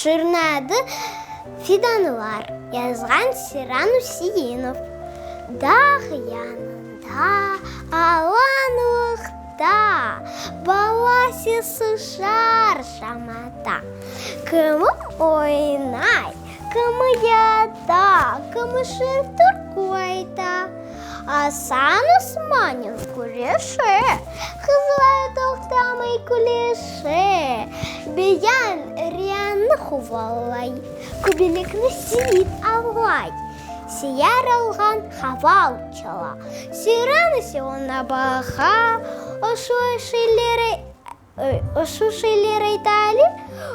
Şiirniñ adı Fidanlar, yazğan Seyran Üseinov. Dağ yanında, alanlıqta, Bala sesi şar-şamata. Kimi oynay, kimi yata, Kimi şiir türkü ayta. Asan Osmanen küreşe, Qızlar toqtamay küleşe. Beyan Riyannı quvalay, Köbelekni Seyit avlay. Seyar olğan qaval çala, Seyran ise oña baqa, O şu şeyleri O şu şeyler ayta Ali,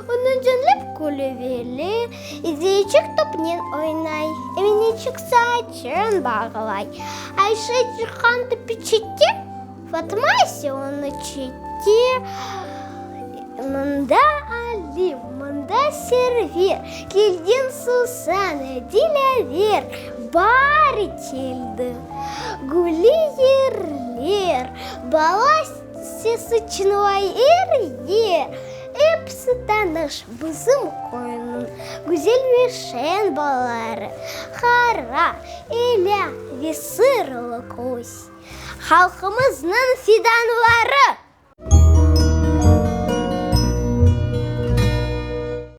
onı diñlep küle Veli. İzeyiçik topnen oynay, Emineçik saçın bağlay. Ayşe çıqqan töpeçikke, Fatma ise onı çeke. Mında Alim, mında Server, Kelgen Susana, Dilâver, Baari keldi, güli yerler, Bala Sesi çıñlay er yer, Episi tanış bizim köyniñ Güzel ve şeñ balaları, Qara, Elâ ve Sırlı köz, Halqımıznıñ fidanları!